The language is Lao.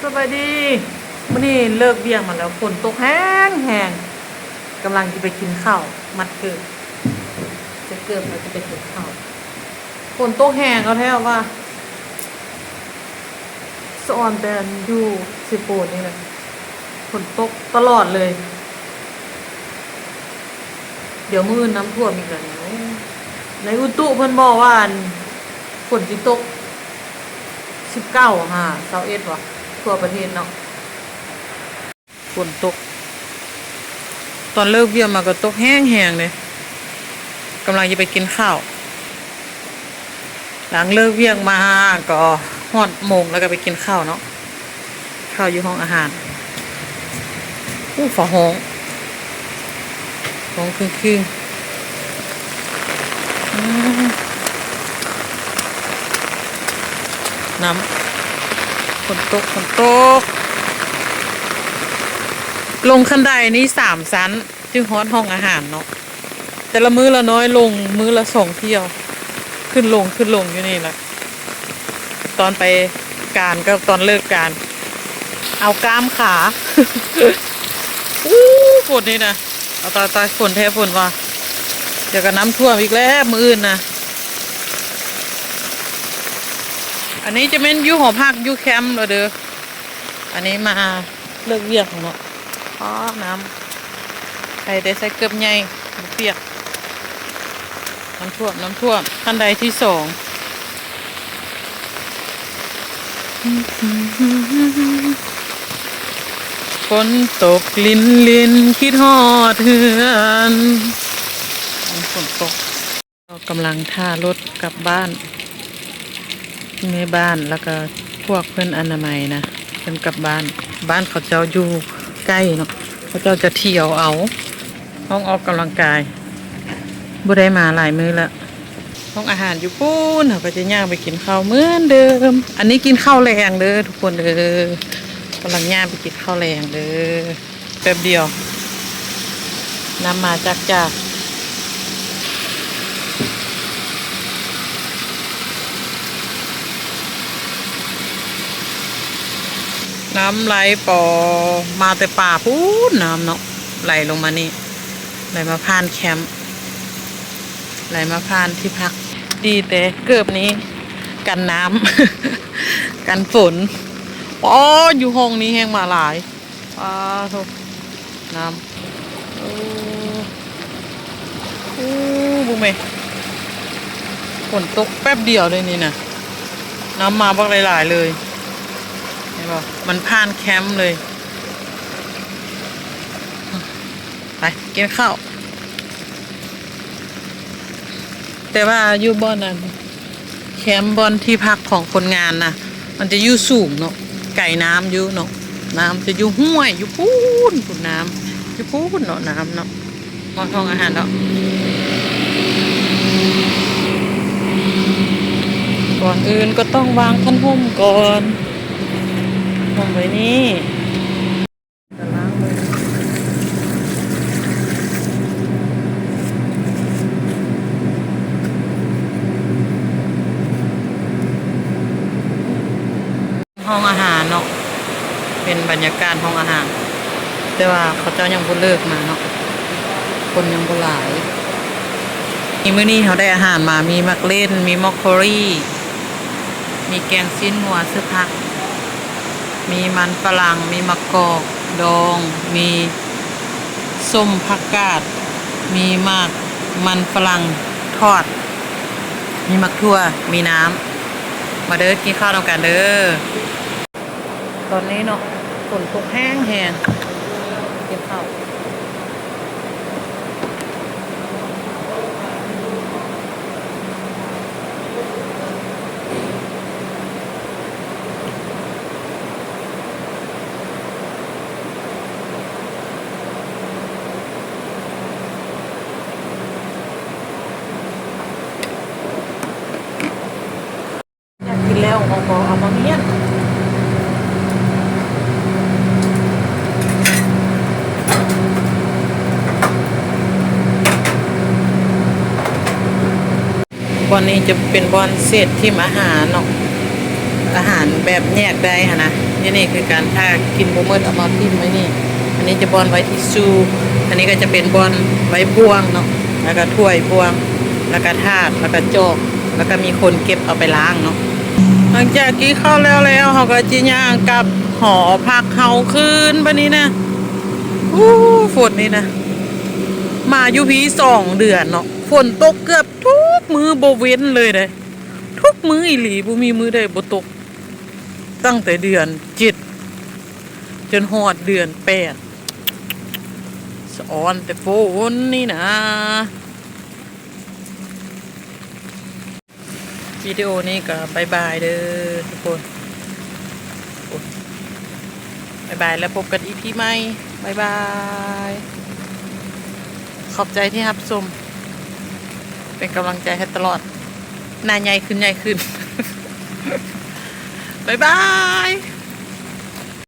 ສະບາຍດີ ມື້ນີ້ເລີກວຽກມາແລ້ວ ຝົນຕົກແຮງໆ ກຳລັງຈະໄປກິນເຂົ້າ ມັດເກີບ ໃສ່ເກີບແລ້ວຈະໄປກິນເຂົ້າ. ຝົນຕົກແຮງເອົາແທ້ວ່າ ສະອອນແຕ່ຢູ່ເຊໂປນນີ້ແຫຼະ ຝົນຕົກຕະຫຼອດເລີຍ. ດຽວມື້ອື່ນນ້ຳຖ້ວມອີກແລ້ວນີ້. ໂອ້ ໃນອຸຕຸເພິ່ນບອກວ່າ ອັນ ຝົນຊິຕົກສິບເກົ້າຫາຊາວເອັດຫວາ ທົ່ວປະເທດເນາະ. ຝົນຕົກ ຕອນເລີກວຽກມາກໍຕົກແຮງໆເດ້. ກຳລັງຈະໄປກິນເຂົ້າ. ຫຼັງເລີກວຽກມາກໍຮອດໂມງແລ້ວກໍໄປກິນເຂົ້າເນາະ. ເຂົ້າຢູ່ຫ້ອງອາຫານ. ໂອ້ ຟ້າຮ້ອງ ຮ້ອງຄຶ່ງໆ. ອືມ ນ້ຳ ຝົນຕົກ ຝົນຕົກ. ລົງຄັນໄດນີ້ສາມຊັ້ນ ຈຶ່ງຮອດຫ້ອງອາຫານເນາະ. ແຕ່ລະມື້ລະນ້ອຍລົງ ມື້ລະສອງຖ້ຽວ ຂຶ້ນລົງ ຂຶ້ນລົງຢູ່ນີ້ລະ. ຕອນໄປການກັບຕອນເລີກການ ເອົາກ້າມຂາ. ອູ້ ຝົນນີ້ນະ ເອົາຕາຍໆ ຝົນແທ້ຝົນວ່າ. ດຽວກໍນ້ຳຖ້ວມອີກແລ້ວມື້ອື່ນນະ. ອັນນີ້ຈະແມ່ນຢູ່ຫໍພັກ ຢູ່ແຄມແລ້ວເດີ. ອັນນີ້ມາເລີກວຽກເນາະ. ອໍ ນ້ຳ ໃສ່ແຕ່ໃສ່ເກີບໃຫຍ່ ບໍ່ປຽກ. ນ້ຳຖ້ວມ ນ້ຳຖ້ວມ ຂັ້ນໄດທີສອງ. ຝົນຕົກລິນໆ ຄິດຮອດເຮືອນ. ຝົນຕົກ. ກຳລັງຖ້າລົດກັບບ້ານ ແມ່ບ້ານ ແລ້ວກໍພວກເພິ່ນອະນາໄມນະ ເພິ່ນກັບບ້ານ. ບ້ານເຂົາເຈົ້າຢູ່ໃກ້ເນາະ ເຂົາເຈົ້າຈະທ່ຽວເອົາ ຫ້ອງອອກກຳລັງກາຍ ບໍ່ໄດ້ມາຫຼາຍມື້ລະ. ຫ້ອງອາຫານຢູ່ພຸ້ນ ເຮົາກໍຈະຍ່າງໄປກິນເຂົ້າເໝືອນເດີມ. ອັນນີ້ກິນເຂົ້າແລງເດີທຸກຄົນເດີ ກຳລັງຍ່າງໄປກິນເຂົ້າແລງເດີ. ແປັບດຽວ ນ້ຳມາຈາກຈາກ ນ້ຳໄຫຼປໍ ມາແຕ່ປ່າພຸ້ນ ນ້ຳເນາະ ໄຫຼລົງມານີ້ ໄຫຼມາຜ່ານແຄມ ໄຫຼມາຜ່ານທີ່ພັກ. ດີແຕ່ເກີບນີ້ກັນນ້ຳ ກັນຝົນ. ອໍ ຢູ່ຫ້ອງນີ້ແຮງມາຫຼາຍ. ປາໂທ້ ນ້ຳ ໂອ້ ໂອ້ ເບິ່ງແມະ ຝົນຕົກແປັບດຽວເລີຍນີ້ນະ ນ້ຳມາບັກຫຼາຍໆເລີຍ ເຫັນບໍ່ ມັນຜ່ານແຄມເລີຍ. ໄປກິນເຂົ້າ. ແຕ່ວ່າຢູ່ບ່ອນນັ້ນ ແຄມບ່ອນທີ່ພັກຂອງຄົນງານນະ ມັນຈະຢູ່ສູງເນາະ ໄກນ້ຳຢູ່ເນາະ ນ້ຳຈະຢູ່ຫ້ວຍ ຢູ່ພຸ້ນ ພຸ້ນ ນ້ຳຢູ່ພຸ້ນເນາະ ນ້ຳເນາະ. ຮອດຫ້ອງອາຫານແລ້ວ ກ່ອນອື່ນກໍຕ້ອງວາງຄັນຮົ່ມກ່ອນ ຮົ່ມໄວ້ນີ້. ຫ້ອງອາຫານເນາະ ເປັນບັນຍາກາດຫ້ອງອາຫານ ແຕ່ວ່າເຂົາເຈົ້າຍັງບໍ່ເລີກມາເນາະ ຄົນຍັງບໍ່ຫຼາຍ. ນີ້ ມື້ນີ້ເຮົາໄດ້ອາຫານມາ ມີໝາກເລັ່ນ ມີບຣອກໂຄລີ ມີແກງຊີ້ນງົວ ເສີບຜັກ ມີມັນຝຣັ່ງ ມີໝາກກອກດອງ ມີສົ້ມຜັກກາດ ມີໝາກມັນຝຣັ່ງທອດ ມີໝາກຖົ່ວ ມີນ້ຳ. ມາເດີ ກິນເຂົ້ານຳກັນເດີ. ຕອນນີ້ເນາະ ຝົນຕົກແຮງໆ ກິນເຂົ້າ. ຢາກກິນແລ້ວ ເອົາ ເອົາມາມ້ຽນ. ບ່ອນນີ້ຈະເປັນບ່ອນເສດຖິ້ມອາຫານເນາະ ອາຫານແບບແຍກໄດ້ຫັ້ນນະ ແຍ ອັນນີ້ຄືການ ຖ້າກິນບໍ່ໝົດເອົາມາຖິ້ມໄວ້ນີ້. ອັນນີ້ຈະບ່ອນໄວ້ທິຊຊູ່, ອັນນີ້ກໍຈະເປັນບ່ອນໄວ້ບ່ວງເນາະ, ແລ້ວກໍຖ້ວຍບ່ວງ, ແລ້ວກໍຖາດ, ແລ້ວກໍຈອກ, ແລ້ວກໍມີຄົນເກັບເອົາໄປລ້າງເນາະ. ຫຼັງຈາກກິນເຂົ້າແລ້ວແລ້ວ ເຮົາກໍຈະຍ່າງກັບຫໍພັກເຮົາຄືນບາດນີ້ນະ. ອູ້ ຝົນນີ້ນະ ມາຢູ່ພີ້ສອງເດືອນເນາະ ຝົນຕົກເກືອບທຸກມື້ບໍ່ເວັ້ນເລີຍເດ້. ທຸກມື້ອີ່ຫຼີ ບໍ່ມີມື້ໃດບໍ່ຕົກ ຕັ້ງແຕ່ເດືອນເຈັດ ຈົນຮອດເດືອນແປດ ສະອອນແຕ່ຝົນນີ້ນະ. ວິດີໂອນີ້ກໍບາຍບາຍເດີທຸກຄົນ. ໂອ້ຍ ບາຍບາຍ ແລ້ວພົບກັນອີພີໃໝ່. ບາຍບາຍ. ຂອບໃຈທີ່ຮັບຊົມ ເປັນກຳລັງໃຈໃຫ້ຕະຫຼອດ. ໜ້າໃຫຍ່ຂຶ້ນ ໃຫຍ່ຂຶ້ນ. ບາຍບາຍ.